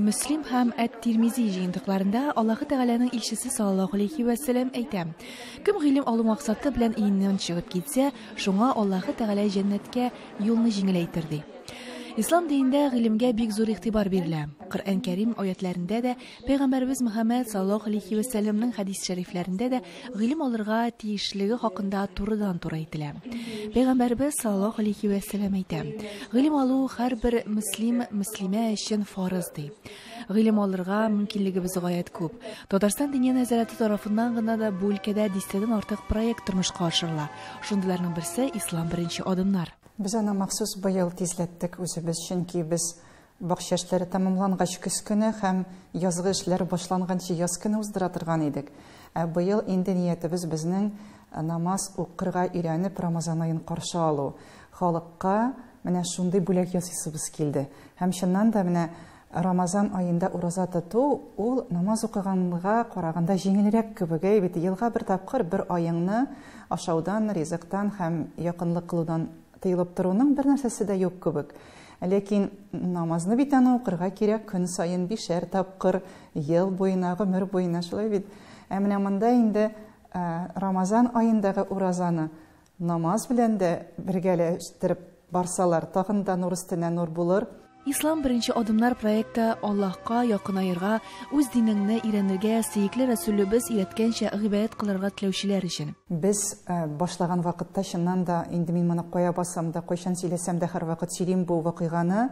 Мөслим һәм Әт-Тирмизи җыентыкларында Аллаһы Тәгаләнең илчесе саллаллаһу алейхи вә сәлләм әйтә: Кем гыйлем алу максаты белән өеннән чыгып китсә, шуңа Аллаһы Тәгалә җәннәткә юлны җиңеләйтер, ди. Ислам динендә гыйлемгә бик зур игътибар бирелә. Коръән Кәрим аятләрендә дә, Пәйгамбәребез Мөхәммәд саллаллаһу алейхи вә сәлләмнең хәдис шәрифләрендә дә гыйлем алырга тиешлеге хакында турыдан-туры әйтелә. Пәйгамбәребез саллаллаһу алейхи вә сәлләм әйтә: Гыйлем алу һәрбер мөслим, мөслимә өчен фарыз, ди. Гыйлем алырга мөмкинлегебез гаять күп. Татарстан Диния нәзарәте тарафыннан гына да бу өлкәдә дистәдән артык проект тормышка ашырыла. Шундыйларның берсе Ислам беренче адымнар. Без аны махсус быел тизләттек үзебез, чөнки без бакча эшләре тәмамлангач көз көне һәм язгы эшләр башланганчы яз көне уздыра торган идек. Ә быел инде ниятебез безнең намаз укырга өйрәнеп Рамазан аен каршы алу. Халыкка менә шундый бүләк ясыйсыбыз килде. Һәм чыннан да менә Рамазан аенда ураза тоту ул намаз укыганга караганда җиңелрәк кебек, әй бит, елга бер тапкыр бер аеңны ашаудан, ризыктан һәм якынлык кылудан тыелып торуның бер нәрсәсе дә юк кебек. Ләкин намазны бит аны укырга кирәк көн саен бишәр тапкыр, ел буена, гомер буена, шулай бит. Ә менә монда инде Рамазан аендагы уразаны намаз белән дә бергәләштереп барсалар, тагын да нур өстенә нур булыр. Ислам беренче адымнар проекты Аллаһка якынаерга, үз динеңне өйрәнергә, сөекле Рәсүлебез өйрәткәнчә гыйбадәт кылырга теләүчеләр өчен. Без башлаган вакытта, чыннан да, инде мин моны кая бассам да, кайчан сөйләсәм дә һәрвакыт сөйлим бу вакыйганы.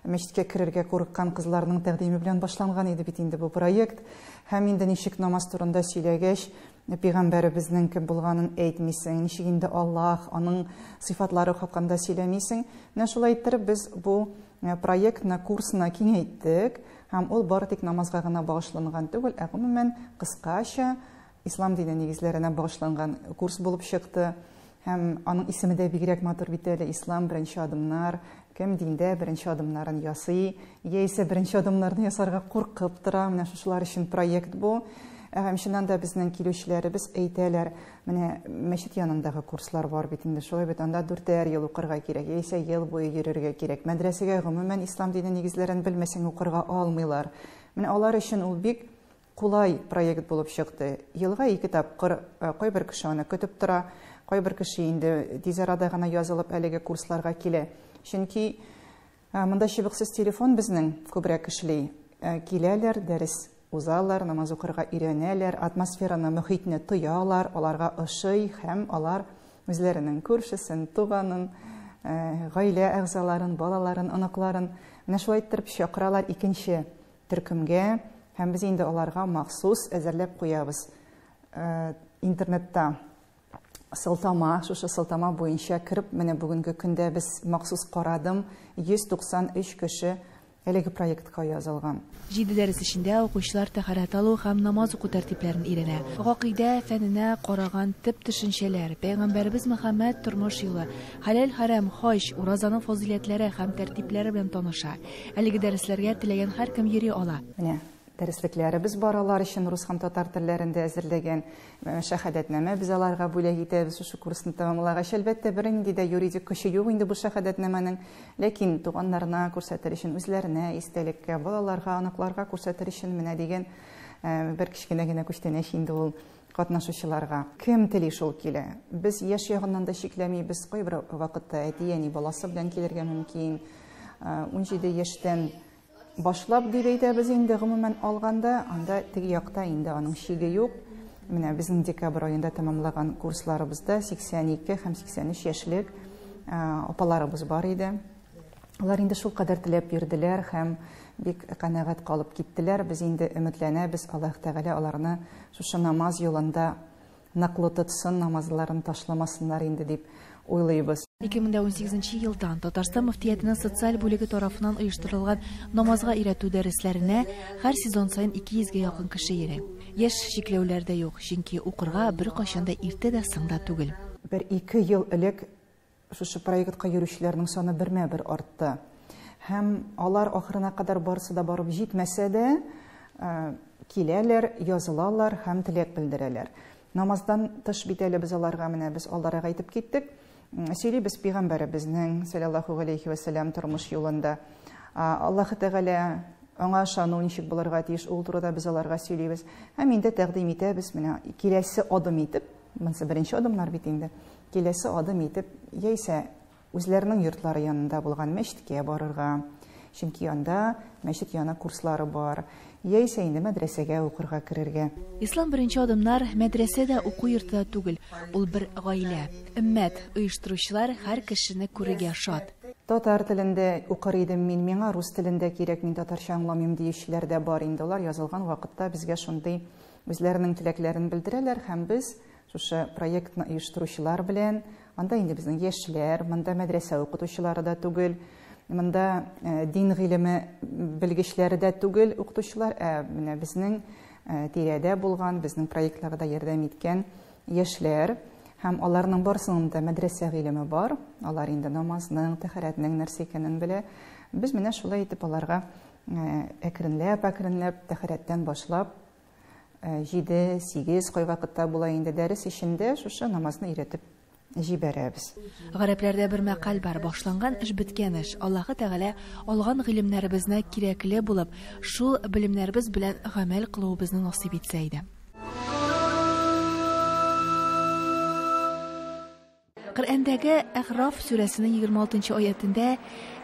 Мәчеткә керергә курыккан кызларның тәкъдиме белән башланган иде бит инде бу проект. Һәм инде ничек намаз турында сөйләгәч, пәйгамбәребезнең кем булганын әйтмисең, ничек инде Аллаһ, аның сыйфатлары хакында сөйләмисең. Менә шулай иттереп без бу проектны, курсны киңәйттек һәм ул бары тик намазга гына багышланган түгел, ә гомумән кыскача ислам дине нигезләренә багышланган курс булып чыкты. Һәм аның исеме дә бигрәк матур бит әле, Ислам беренче адымнар. Кем диндә беренче адымнарын ясый, яисә беренче адымнарны ясарга куркып тора, менә шушылар өчен проект бу. Һәм чыннан да безнең килүчеләребез әйтәләр, менә мәчет янындагы курслар бар бит инде, шулай бит, анда дүртәр ел укырга кирәк, яисә ел буе йөрергә кирәк. Мәдрәсәгә гомумән ислам дине нигезләрен белмәсәң укырга алмыйлар. Менә алар өчен ул бик кулай проект булып чыкты. Елга ике тапкыр кайбер кеше аны көтеп тора, кайбер кеше инде тиз арада гына язылып әлеге курсларга килә. Чөнки монда чыбыксыз телефон безнең күбрәк эшли. Киләләр, дәрес узалар, намаз укырга өйрәнәләр, атмосфераны, мөхитне тоялар, аларга ошый һәм алар үзләренең күршесен, туганын, гаилә әгъзаларын, балаларын, оныкларын менә шулай иттереп чакыралар икенче төркемгә һәм без инде аларга махсус әзерләп куябыз. Интернетта сылтама, шушы сылтама буенча кереп, менә бүгенге көндә без махсус карадым, 193 кеше әлеге проектка язылган. Җиде дәрес эчендә укучылар тәһарәт алу һәм намаз уку тәртипләрен өйрәнә. Гакыйдә фәненә караган төп төшенчәләр, Пәйгамбәребез Мөхәммәд тормыш юлы, хәләл-хәрам, хаҗ, уразаның фазыйләтләре һәм тәртипләре белән таныша. Әлеге дәресләргә теләгән һәркем йөри ала. Менә дәреслекләребез бар алар өчен рус һәм татар телләрендә әзерләгән шәһадәтнамә без аларга бүләк итәбез шушы курсны тәмамлагач. Әлбәттә, бернинди дә юридик көче юк инде бу шәһадәтнамәнең, ләкин туганнарына күрсәтер өчен, үзләренә истәлеккә, балаларга, оныкларга күрсәтер өчен менә дигән бер кечкенә генә күчтәнәч инде ул катнашучыларга. Кем тели шул килә. Без яшь ягыннан да чикләмибез. Кайбер вакытта әти-әни баласы белән килергә мөмкин. 17 яшьтән башлап дип әйтәбез инде гомумән алганда, анда теге якта инде аның чиге юк. Менә безнең декабрь аенда тәмамлаган курсларыбызда 82 һәм 83 яшьлек апаларыбыз бар иде. Алар инде шул кадәр теләп йөрделәр һәм бик канәгать калып киттеләр. Без инде өметләнәбез, Аллаһ Тәгалә аларны шушы намаз юлында ныклы тотсын, намазларын ташламасыннар инде дип уйлыйбыз. 2018 елдан Татарстан мөфтиятенең социаль бүлеге тарафыннан оештырылган намазга өйрәтү дәресләренә һәр сезон саен 200гә якын кеше йөри. Яшь чикләүләр дә юк, чөнки укырга бер кайчан да иртә дә соң да түгел. Бер-ике ел элек шушы проектка йөрүчеләрнең саны бермә-бер артты. Һәм алар ахырына кадәр барысы да барып җитмәсә дә, киләләр, язылалар һәм теләк белдерәләр. Намаздан тыш бит әле без аларга менә без алдарак әйтеп киттек. Сөйлибез пәйгамбәребезнең саллаллаһу алейхи ва саллям тормыш юлында. Аллаһы Тәгалә Аңа ышану ничек булырга тиеш, ул турыда без аларга сөйлибез. Һәм инде тәкъдим итәбез, менә киләсе адым итеп, монысы беренче адымнар бит инде, киләсе адым итеп, яисә үзләренең йортлары янында булган мәчеткә барырга, чөнки анда мәчет яны курслары бар, яисә инде мәдрәсәгә укырга керергә. Ислам беренче адымнар мәдрәсә дә, уку йорты да түгел, ул бер гаилә. Өммәт оештыручылар һәр кешене күрергә шат. Татар телендә укыр идем мин, миңа рус телендә кирәк, мин татарча аңламыйм диючеләр дә бар инде. Алар язылган вакытта безгә шундый үзләренең теләкләрен белдерәләр һәм без шушы проектны оештыручылар белән, анда инде безнең яшьләр, монда мәдрәсә укытучылары да түгел, монда дин гыйлеме белгечләре дә түгел укытучылар, ә менә безнең тирәдә булган, безнең проектларда ярдәм иткән яшьләр. Һәм аларның барысының да мәдрәсә гыйлеме бар, алар инде намазның, тәһарәтнең нәрсә икәнен белә. Без менә шулай итеп аларга әкренләп-әкренләп тәһарәттән башлап 7-8 кайвакытта була инде дәрес эчендә шушы намазны өйрәтеп җибәрәбез. Гарәпләрдә бер мәкаль бар: башланган эш беткән эш. Аллаһы Тәгалә алган гыйлемнәребезне кирәкле булып, шул белемнәребез белән гамәл кылуыбызны насыйп итсә иде. Коръәндәге Әгъраф сүрәсенең 26 аятендә: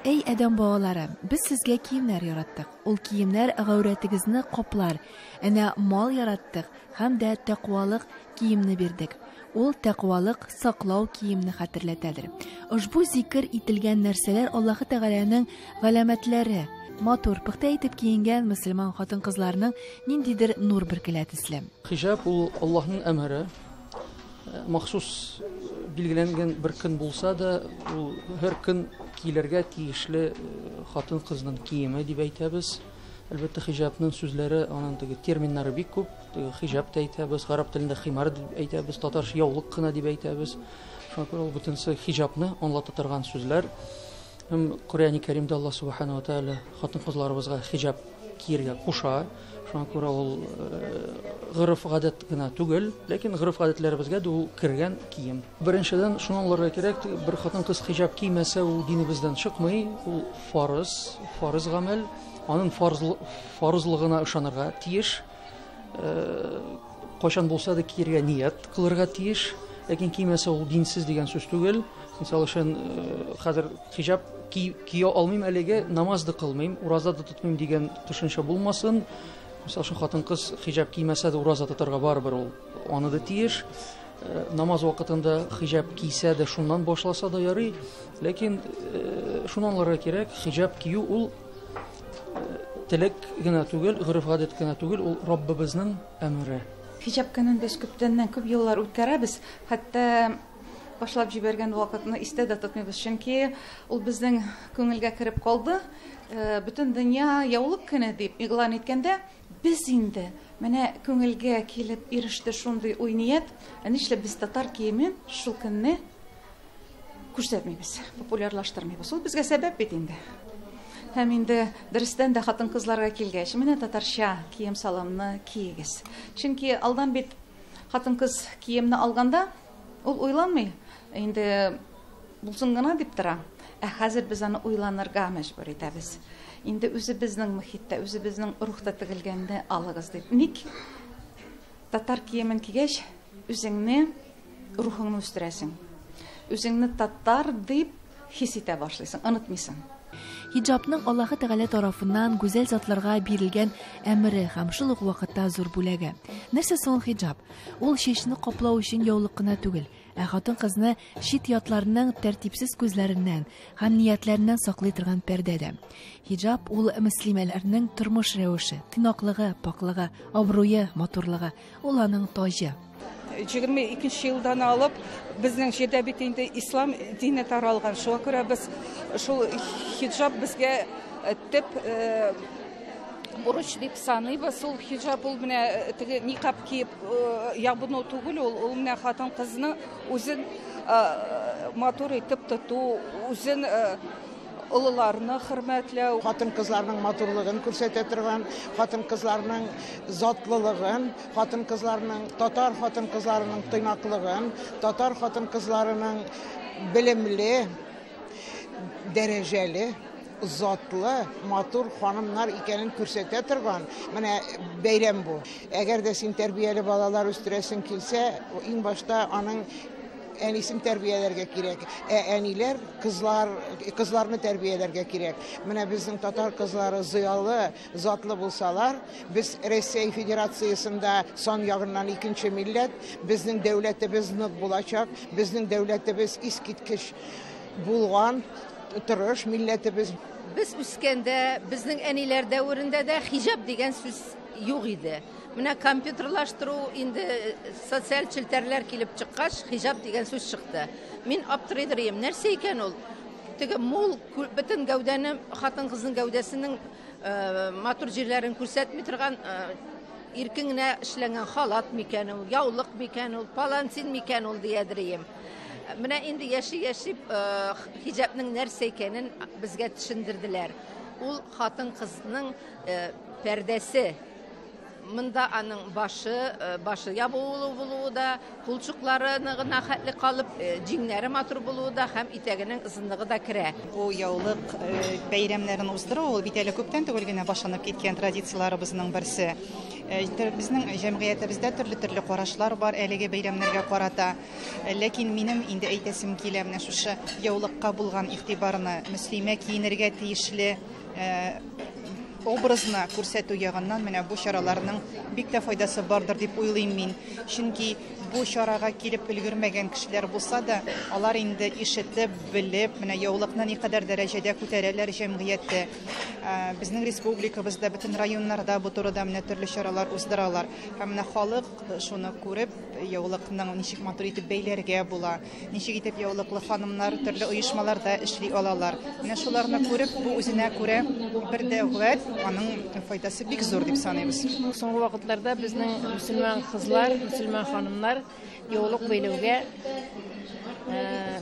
"Әй адәм балалары, без сезгә киемнәр яраттык. Ул киемнәр гаурәтегезне каплар. Әнә мал яраттык һәм дә тәкъвалык киемне бирдек. Ул тәкъвалык саклау киемне хәтерләтәдер." Ошбу зикер ителгән нәрсәләр Аллаһы Тәгаләнең галәмәтләре. Матур, пөхтә итеп киенгән мөселман хатын-кызларының ниндидер нур бөркелә төсле. Хиҗаб ул Аллаһның әмере. Махсус билгеләнгән бер көн булса да, ул һәр көн киелергә тиешле хатын-кызның киеме дип әйтәбез. Әлбәттә, хиҗабның сүзләре, аның теге терминнары бик күп. Теге хиҗаб та әйтәбез, гарәп телендә химар дип әйтәбез, татарча яулык кына дип әйтәбез. Шуңа күрә ул бөтенесе хиҗабны аңлата торган сүзләр. Һәм Коръәни Кәримдә Аллаһ субхана ва тааля хатын-кызларыбызга хиҗаб киергә куша. Шуңа күрә ул гореф-гадәт кенә түгел, ләкин гореф-гадәтләребезгә дә ул кергән кием. Беренчедән, шуны аңларга кирәк, бер хатын-кыз хиҗаб кимәсә, ул динебездән чыкмый, ул фарыз, фарыз гамәл, аның фарызлыгына ышанырга тиеш. Кайчан булса да киергә ният кылырга тиеш, ләкин кимәсә ул динсез дигән сүз түгел. Мисал өчен, хәзер хиҗаб кия алмыйм әлегә, намаз да кылмыйм, ураза да тотмыйм дигән төшенчә булмасын. Мисал өчен, хатын-кыз хиҗаб кимәсә дә ураза тотарга барыбер ул аны да тиеш. Намаз вакытында хиҗаб кисә дә шуннан башласа да ярый, ләкин шуны аңларга кирәк, хиҗаб кию ул теләк генә түгел, гореф-гадәт кенә түгел, ул Раббыбызның әмере. Хиҗаб көнен без күптәннән күп еллар үткәрәбез, хәтта башлап җибәргән вакытны истә дә тотмыйбыз, чөнки ул безнең күңелгә кереп калды. Бөтен дөнья яулык көне дип игълан иткәндә, без инде менә күңелгә килеп иреште шундый уй-ният, ә нишләп без татар киемен шул көнне күрсәтмибез, популярлаштырмыйбыз. Ул безгә сәбәп бит инде. Һәм инде дөрестән дә хатын-кызларга килгәч, менә татарча кием-салымны киегез. Чөнки алдан бит хатын-кыз киемне алганда ул уйланмый, инде булсын гына дип тора. Ә хәзер без аны уйланырга мәҗбүр итәбез. Инде үзебезнең мөхиттә, үзебезнең рухта тегелгәнне алыгыз дип. Ник татар киемен кигәч, үзеңне, рухыңны үстерәсең. Үзеңне татар дип хис итә башлыйсың, онытмыйсың. Хиҗабның Аллаһы Тәгалә тарафыннан гүзәл затларга бирелгән әмере һәм шул ук вакытта зур бүләге. Нәрсә соң ул хиҗаб? Ул чәчне каплау өчен яулык кына түгел, ә хатын-кызны чит ятларның тәртипсез күзләреннән һәм ниятләреннән саклый торган пәрдә дә. Хиҗаб ул мөслимәләрнең тормыш рәвеше, тыйнаклыгы, паклыгы, абруе, матурлыгы, ул аның таҗы. 22 елдан алып безнең җирдә бит инде ислам дине таралган. Шуңа күрә без шул хиҗаб безгә төп бурыч дип саныйбыз. Ул хиҗаб ул менә теге никаб киеп ябыну түгел, ул менә хатын-кызны үзен матур итеп тоту, үзен олыларны хөрмәтләү, хатын-кызларның матурлыгын күрсәтә торган, хатын-кызларның затлылыгын, хатын-кызларның, татар хатын-кызларының тыйнаклыгын, татар хатын-кызларының белемле, дәрәҗәле затлы, матур ханымнар икәнен күрсәтә торган менә бәйрәм бу. Әгәр дә син тәрбияле балалар үстерәсең килсә, иң башта аның әнисен тәрбияләргә кирәк. Ә әниләр кызларны тәрбияләргә кирәк. Менә безнең татар кызлары зыялы, затлы булсалар, без Россия Федерациясендә сан ягыннан икенче милләт, безнең дәүләтебез нык булачак, безнең дәүләтебез искиткеч булган, тырыш милләтебез. Без үскәндә, безнең әниләр дәверендә дә хиҗаб дигән сүз юк иде. Менә компьютерлаштыру инде социаль челтәрләр килеп чыккач, хиҗаб дигән сүз чыкты. Мин аптырыйдыр идем. Нәрсә икән ул? Теге мул бөтен гәүдәне, хатын-кызның гәүдәсенең матур җирләрен күрсәтми торган иркен генә эшләнгән халат микән ул, яулык микән ул, палантин микән ул диядер идем. Менә инде яши-яши хиҗабның нәрсә икәнен безгә төшендерделәр. Ул хатын-кызның пәрдәсе. Монда аның башы ябылу булуы да, кулчуклары гына хәтле калып, җиңнәре матур булуы да һәм итәгенең озынлыгы да керә. Бу яулык бәйрәмнәрен уздыру ул бит әле күптән түгел генә башланып киткән традицияләребезнең берсе. Безнең җәмгыятебездә төрле-төрле карашлар бар әлеге бәйрәмнәргә карата. Ләкин минем инде әйтәсем килә, менә шушы яулыкка булган игътибарны, мөслимә киенергә тиешле образны күрсәтү ягыннан менә бу чараларның бик тә файдасы бардыр дип уйлыйм мин. Чөнки бу чарага килеп өлгермәгән кешеләр булса да, алар инде ишетеп, белеп, менә яулыкны никадәр дәрәҗәдә күтәрәләр җәмгыятьтә. Безнең республикабызда, бөтен районнарда бу турыда менә төрле чаралар уздыралар. Һәм менә халык шуны күреп, яулыкның ничек матур итеп бәйләргә була, ничек итеп яулыклы ханымнар төрле оешмаларда эшли алалар. Менә шуларны күреп, бу үзенә күрә бер дәүләт, аның файдасы бик зур дип саныйбыз. Соңгы вакытларда безнең мөселман кызлар, мөселман ханымнар яулык бәйләүгә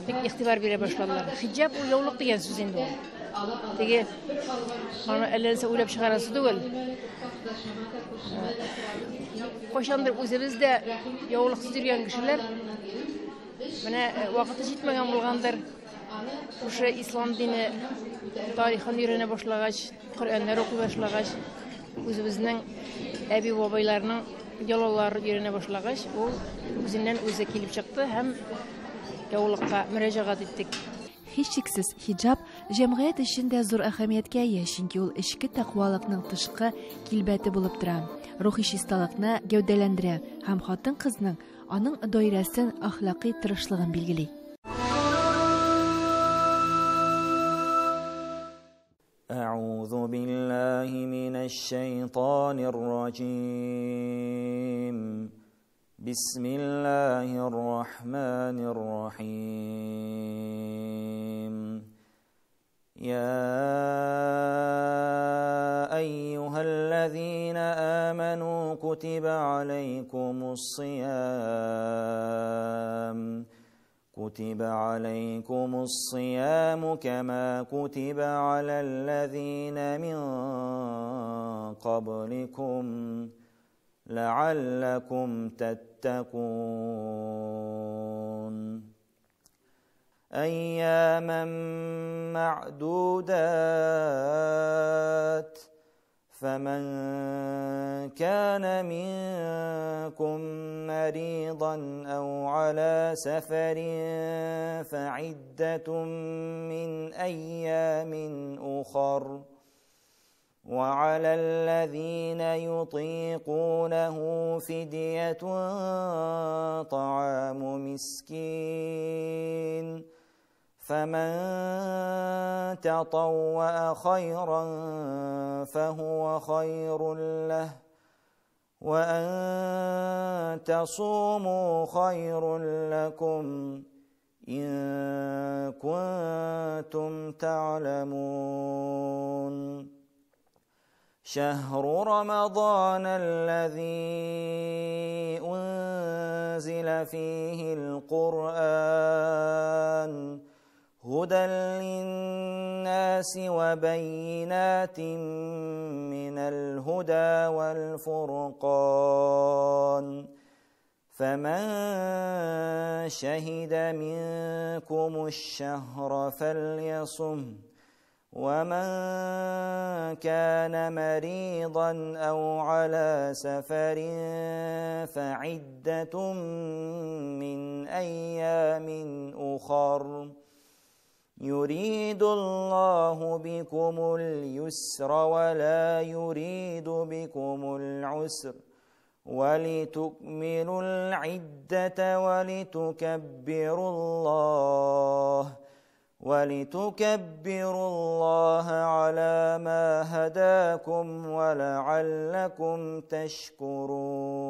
бик игътибар бирә башладылар. Хиҗаб ул яулык дигән сүз инде ул. Теге аны әллә нәрсә уйлап чыгарасы түгел. Кайчандыр үзебез дә яулыксыз йөргән кешеләр, менә вакыты җитмәгән булгандыр. Шушы ислам дине тарихын өйрәнә башлагач, Коръәннәр укый башлагач, үзебезнең әби-бабайларның йолаларын өйрәнә башлагач, ул үзеннән үзе килеп чыкты һәм яулыкка мөрәҗәгать иттек. Һичшиксез, хиҗаб җәмгыять өчен дә зур әһәмияткә ия, чөнки ул эчке тәкъвалыкның тышкы килбәте булып тора, рухи чисталыкны гәүдәләндерә һәм хатын-кызның аның даирәсен, әхлакый тырышлыгын билгели. أعوذ بالله من الشيطان الرجيم. بسم الله الرحمن الرحيم. يا أيها الذين آمنوا كتب عليكم الصيام كما كتب على الذين من قبلكم لعلكم تتقون. أياما معدودات، فمن كان منكم مريضا أو على سفر فعدة من أيام أخر، وعلى الذين يطيقونه فدية طعام مسكين، فمن تطوع خيرا فهو خير له، وأن تصوموا خير لكم إن كنتم تعلمون. شهر رمضان الذي أنزل فيه القرآن هدى للناس وبينات من الهدى والفرقان، فمن شهد منكم الشهر فليصم، ومن كان مريضا أو على سفر فعدة من أيام أخر يريد الله بكم اليسر ولا يريد بكم العسر ولتكملوا العدة ولتكبروا الله على ما هداكم ولعلكم تشكرون.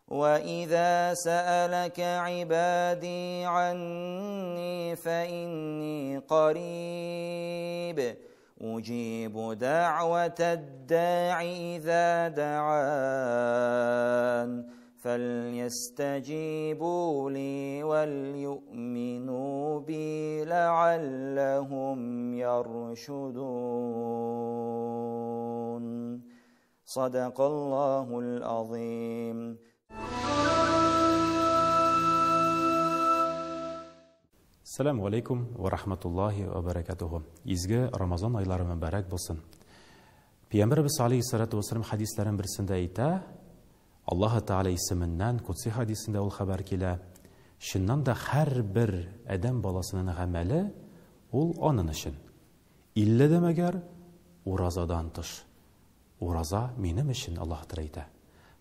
وإذا سألك عبادي عني فإني قريب أجيب دعوة الداع إذا دعان فليستجيبوا لي وليؤمنوا بي لعلهم يرشدون. صدق الله العظيم. Сәлам алейкум ва рахматуллахи ва баракатуху. Изге Рамазан айлары мөбарәк булсын. Пәйгамбәрбез алейхиссалату вассалам хадисләренең берсендә әйтә, Аллаһ Тәгалә исеменнән Кудси хадисендә ул хәбәр килә. Чыннан да һәрбер адәм баласының гамәле ул аның өчен. Иллә дә мәгәр уразадан тыш. Ураза минем өчен, Аллаһ Тәгалә әйтә.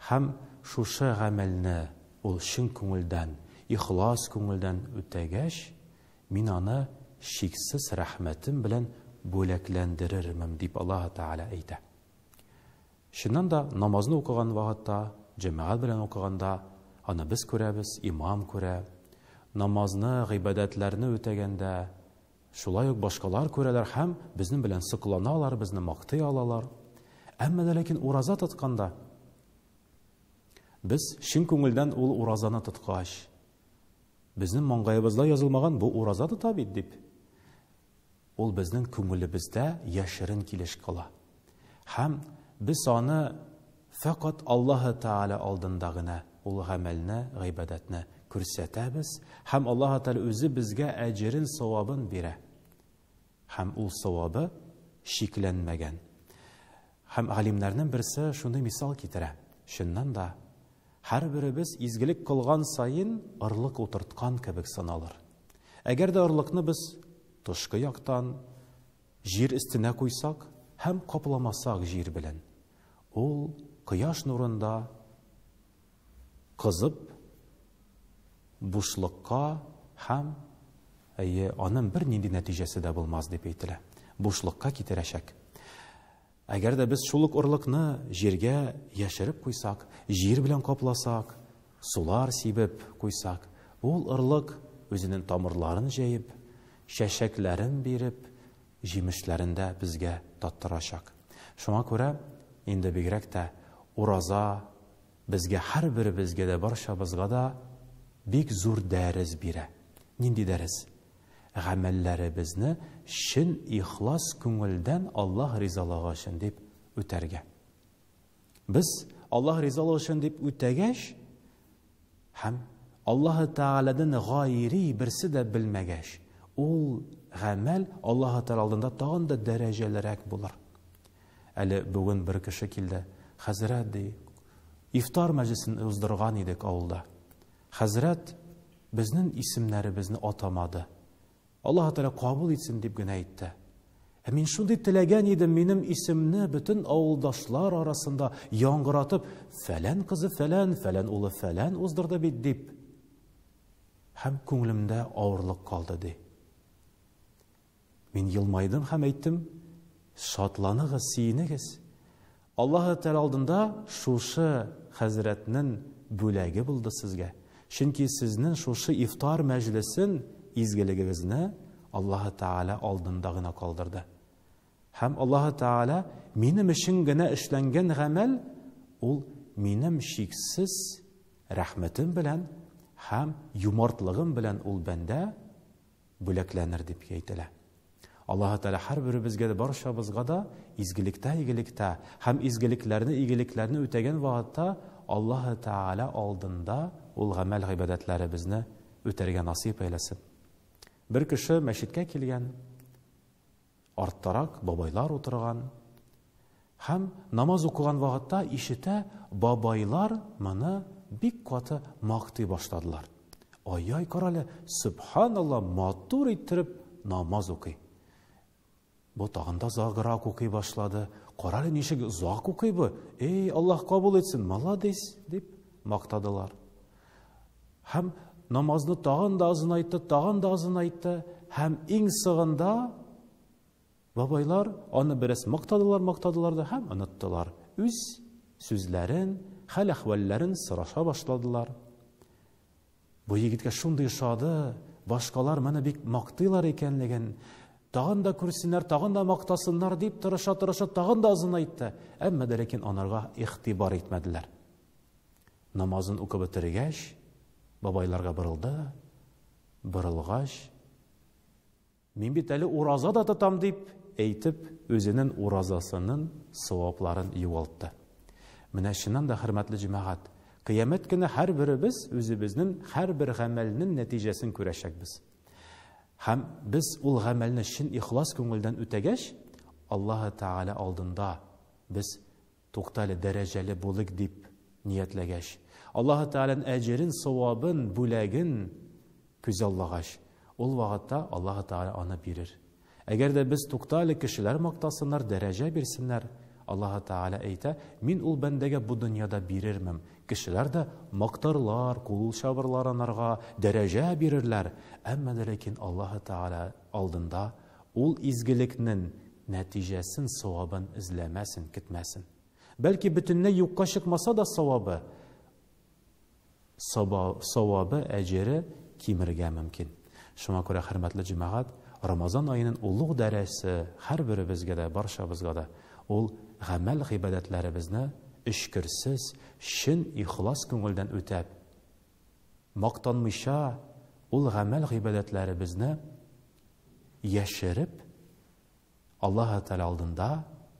Һәм шушы гамәлне ул чын күңелдән, ихлас күңелдән үтәгәч, мин аны шиксез рәхмәтем белән бүләкләндерермен, дип Аллаһ Тәгалә әйтә. Чыннан да намазны укыган вакытта, җәмәгать белән укыганда аны без күрәбез, имам күрә. Намазны, гыйбадәтләрне үтәгәндә шулай ук башкалар күрәләр һәм безнең белән сокланалар, безне мактый алалар. Әмма дә ләкин ураза тотканда без чын күңелдән ул уразаны тоткач, безнең маңгаебызда язылмаган бу ураза тота бит дип, ул безнең күңелебездә яшерен килеш кала. Һәм без аны фәкать Аллаһ Тәгалә алдында гына ул гамәлне, гыйбадәтне күрсәтәбез һәм Аллаһ Тәгалә үзе безгә әҗерен, савабын бирә. Һәм ул савабы шикләнмәгән. Һәм галимнәрнең берсе шундый мисал китерә. Чыннан да һәрберебез изгелек кылган саен орлык утырткан кебек саналыр. Әгәр дә орлыкны без тышкы яктан җир өстенә куйсак һәм капламасак җир белән, ул кояш нурында кызып бушлыкка һәм әйе, аның бер нинди нәтиҗәсе дә булмас дип әйтелә. Бушлыкка китерәчәк. Әгәр дә без шул ук орлыкны җиргә яшереп куйсак, җир белән капласак, сулар сибеп куйсак, ул орлык үзенең тамырларын җәеп, чәчәкләрен биреп, җимешләрен дә безгә таттырачак. Шуңа күрә инде бигрәк тә ураза безгә һәрберебезгә дә, барчабызга да бик зур дәрес бирә. Нинди дәрес? Гамәлләребезне чын ихлас күңелдән Аллаһ ризалыгы өчен дип үтәргә. Без Аллаһ ризалыгы өчен дип үтәгәч һәм Аллаһ Тәгаләдән гайри берсе дә белмәгәч, ул гамәл Аллаһ Тәгалә алдында тагын да дәрәҗәлерәк булыр. Әле бүген бер кеше килде. Хәзрәт ди, ифтар мәҗлесен уздырган идек авылда. Хәзрәт безнең исемнәребезне атамады. Аллаһ Тәгалә кабул итсен дип генә әйтте. Ә мин шундый теләгән идем, минем исемне бөтен авылдашлар арасында яңгыратып, фәлән кызы фәлән, фәлән улы фәлән уздырды бит дип. Һәм күңелемдә авырлык калды ди. Мин елмайдым һәм әйттем, шатланыгыз, сөенегез. Аллаһ Тәгалә алдында шушы хәзрәтнең бүләге булды сезгә. Чөнки сезнең шушы ифтар мәҗлесен, изгелегегезне Аллаһ Тәгалә алдында гына калдырды. Һәм Аллаһ Тәгалә минем өчен генә эшләнгән гамәл, ул минем шиксез рәхмәтем белән һәм юмартлыгым белән ул бәндә бүләкләнер дип әйтелә. Аллаһ Тәгалә һәрберебезгә дә, барчабызга да изгелектә, игелектә һәм изгелекләрне, игелекләрне үтәгән вакытта Аллаһ Тәгалә алдында ул гамәл гыйбадәтләребезне үтәргә насыйп әйләсен. Бер кеше мәчеткә килгән, Арттарак бабайлар утырган. Һәм намаз укыган вакытта ишетә, бабайлар моны бик каты мактый башладылар. Ай-яй, карале, сөбханалла, матур иттереп намаз укый. Бу тагын да озаграк укый башлады. Карале, ничек озак укый бу. Эй, Аллаһ кабул итсен, молодец, дип мактадылар. Һәм намазны тагын да озынайтты, тагын да озынайтты. Һәм иң соңында бабайлар аны бераз мактадылар, мактадылар да һәм оныттылар. Үз сүзләрен, хәл-әхвәлләрен сораша башладылар. Бу егеткә шундый ошады, башкалар моны бик мактыйлар икәнлеген, тагын да күрсеннәр, тагын да мактасыннар дип тырыша-тырыша тагын да озынайтты. Әмма дә ләкин анарга игътибар итмәделәр. Намазын укып бетергәч, бабайларга борылды. Борылгач, Мин бит әле ураза да тотам, дип әйтеп, үзенең уразасының савапларын югалтты. Менә чыннан да, хөрмәтле җәмәгать, кыямәт көне һәрберебез үзебезнең һәрбер гамәлнең нәтиҗәсен күрәчәкбез. Һәм без ул гамәлне чын ихлас күңелдән үтәгәч, Аллаһы Тәгалә алдында без Туктале, дәрәҗәле булыйк дип ниятләгәч, Аллаһы Тәгаләнең әҗерен, савабын, бүләген күзаллагач, ул вакытта Аллаһы Тәгалә аны бирер. Әгәр дә без туктале, кешеләр мактасыннар, дәрәҗә бирсеннәр, Аллаһы Тәгалә әйтә, мин ул бәндәгә бу дөньяда бирермен. Кешеләр дә мактарлар, кул чабырлар анарга, дәрәҗә бирерләр. Әмма дә ләкин Аллаһы Тәгалә алдында ул изгелекнең нәтиҗәсен, савабын эзләмәсен, көтмәсен. Бәлки бөтенләй юкка чыкмаса да савабы, савабы, әҗере кимергә мөмкин. Шуңа күрә, хөрмәтле җәмәгать, Рамазан аеның олуг дәресе һәрберебезгә дә, барчабызга да, ул гамәл-гыйбадәтләребезне эчкерсез, чын ихлас күңелдән үтәп, мактанмыйча, ул гамәл-гыйбадәтләребезне яшереп, Аллаһы Тәгалә алдында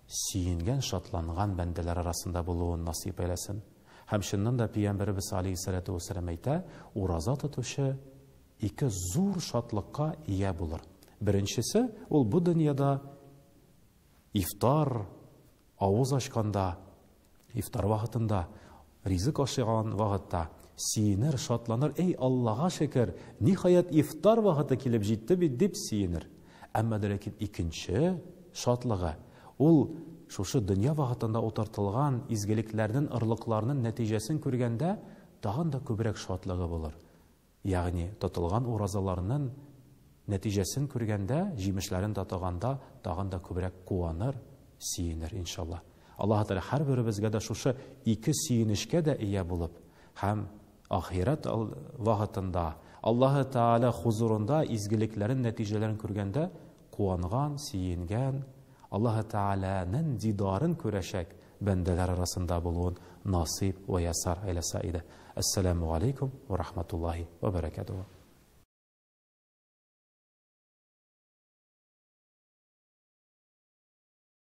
сөенгән, шатланган бәндәләр арасында булуын насыйп әйләсен. Һәм чыннан да Пәйгамбәребез алейһиссалату вәссәлам әйтә, ураза тотучы ике зур шатлыкка ия булыр. Беренчесе, ул бу дөньяда ифтар, Авыз ачканда, ифтар вакытында, ризык ашаган вакытта сөенер, шатланыр, Әй, Аллага шөкер, ниһаять ифтар вакыты килеп җитте бит, дип сөенер. Әмма дә ләкин икенче шатлыгы, ул шушы дөнья вакытында утыртылган изгелекләрнең, орлыкларның нәтиҗәсен күргәндә, тагын да күбрәк шатлыгы булыр. Ягъни тотылган уразаларнын нәтиҗәсен күргәндә, җимешләрен татыганда тагын да күбрәк куаныр, сөенер, иншалла. Аллаһы Тәгалә һәрберебезгә дә шушы ике сөенечкә дә ия булып һәм ахирәт вакытында Аллаһы Тәгалә хузурында изгелекләрен нәтиҗәләрен күргәндә куанган, сөенгән, Аллаһы Тәгаләнең дидарын күрәчәк бәндәләр арасында булуын насыйп вә ясар әйләсә иде. Әссәләмү галәйкүм вә рахматуллаһи вә бәрәкәтүһү.